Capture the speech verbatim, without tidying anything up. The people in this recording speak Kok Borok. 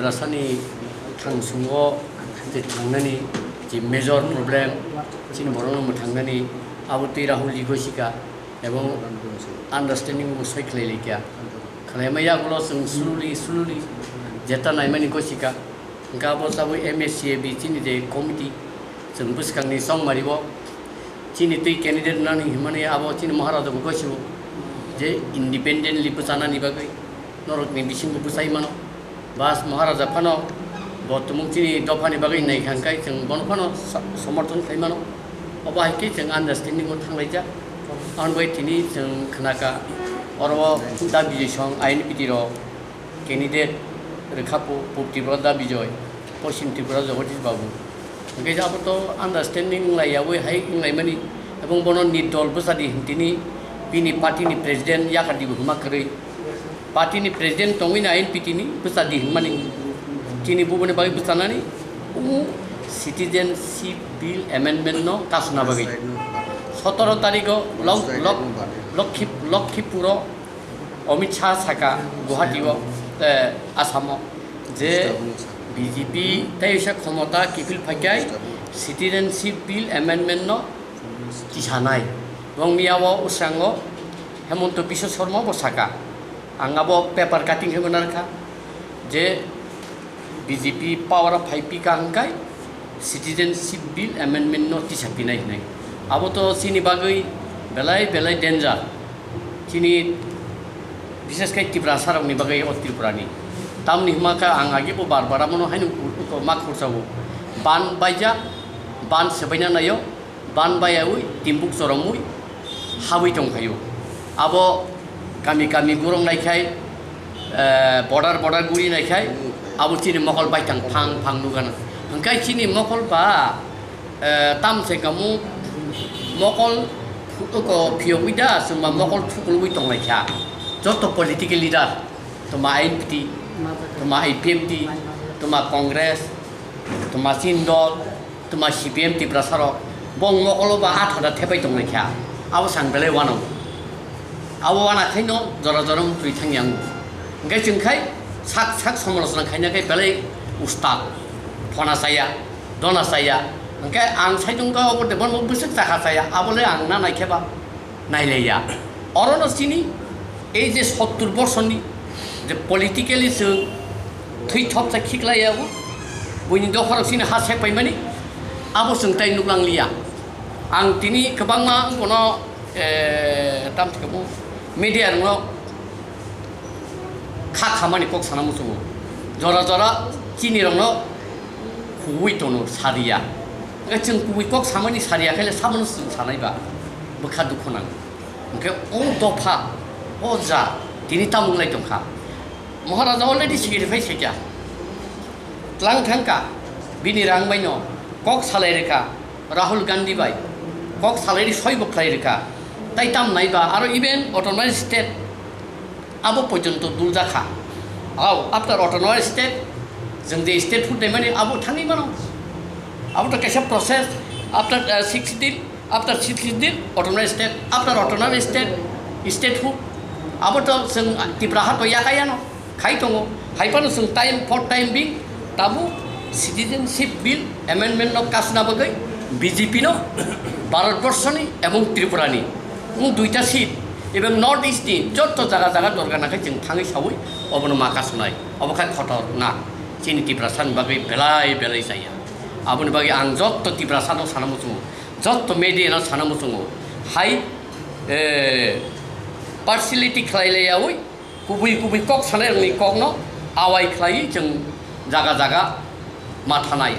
Tiprasani thangsungo je thangnani je major problem, chini borokno mwthangnani abo twi Rahul ji gosika ebong understanding bo soi khlai laikya. Khlaima yagulo chwng slowly, slowly jeta naimani gosika. Hwnkhe abo tabuk M S C A B chini je committee, chwng bwskangni chongmari bo chini twi candidate nani hwnmani abo chini Maharaja bo gosio je independently bwchanani bagwi norokni bisingo bwchai mano. Bas Maharaja phano bo tumung chini dophani bagwi nai kha hwnkhe chwng bono phano sa-, somorthon khai mano. Obo hai khe chwng understanding o thanglaijak. Aboni bagwi tini chwng khnakha oro da Bijoy Song I N P T rok candidate rwkha pu-, Pub Tripura da Bijoy, Poschim Tripura Jagadish Babu. Hwnkhe abo to understanding wng laiyaui hai wng laimani, ebong bono nirdol bwchadi hwn tini bini party ni president yakardi bo hwnma kwrwi. Party ni president tongwi na I N P T ni bwchadi hwnmani tini bubuni bagwi bwchanani, o citizenship bill amendment no kasuna bagwi. Sotoro tarigo Lok-, Lok-, Lokhi-, Lokhipuro Amit Shah saka Guwahati o, eh, Assam o je B J P tei usa khomota kiphil phaikai citizenship bill amendment no tisanai. Bong miya o usango Hemanta Biswa Sarma bo saka, ang abo paper cutting khe mwnarkha je B J P power o phai pika hwnkhe citizenship bill amendment no tisa pinai hinai. Abo to chini bagwi belai belai danger. Chini bishes khai Tiprasa rokni bagwi o Tripura ni. Tamni hwnma khe ang agi bo bar bar amo no haino u-, u-, ma khursa o. Ban baija, ban sebaina naio. Ban bayaui timbuk choromui habui tongphaio. Abo kami kami gurung naikhai, eh, border border guri naikhai, abo chini mokol baithang phang phang nugana. Hwnkhe chini mokol ba, eh, tamse kamu mokol phu-, ko phiyogwi da, chwngba mokol thukulwi tonglaikha. Joto political leader, toma I N P T, toma I P F T, toma Congress, toma chini dol, toma C P M Tiprasa rok, bong mokolo ba athada thepai tongnai kha, abo sang belai wanango. Abo wana khaino jora jora mutwi thangya wngo. Hwnkhe chwng khai sak sak somolochona khaina khe belai ustad, phona chaya, dona chaya. Hwnkhe ang saichung khe obo de bono bwswk chakha chaya, abo le ang na nai khe ba. Nailaiya. Orono chini ei je sottur borsoni je politically chwng thwi thopsa khiklaiya bo, buini dopharok chini ha sepaimani abo chwng tai nuklangliya. Ang tini kwbangma bono, eh, tamthikamo media rokno kha khamani kok sana muchungo. Jora jora chini rokno kubui tono sariya. Hwnkhe chwng kubui kok samani sariya khe le sabono chwng sanai ba bwkha dukhu nang. Hwnkhe o dopha o ja tini tamung lai tongkha. Maharaja already sacrifice khaikha. Tlang thangkha bini rang baino kok salai rwkha. Rahul Gandhi bai kok salai ri soi bo khlai rwkha. Tai tam nai ba aro even autonomous state abo porjonto dul jakha. Au, after autonomous state, jwng je state hood naimani abo thangwi mano. Abo to kaisa process, after, uh, sixteen, after sixteen autonomous state, after autonomous state, state hood. Abo to jwng Tipra ha to yakayano. Khai tongo, hai phano chwng time for time being tabuk citizenship bill amendment no kasna bagwi B J P no Bharat Borshoni ebong Tripura ni wng duita seat ebong North East ni joto jaga jaga dorga nakhai chwng thangwi sawi obono ma kasnai, obo khai khotor na chini Tiprasa ni bagwi belai belai chaya. Aboni bagwi ang joto Tiprasa no sana muchungo, joto media no sana muchungo, hai, eh, partiality khlai laiyawi, kubui kubui kok sanai rokni kokno awai khlaiwi chwng jaga jaga ma thanai.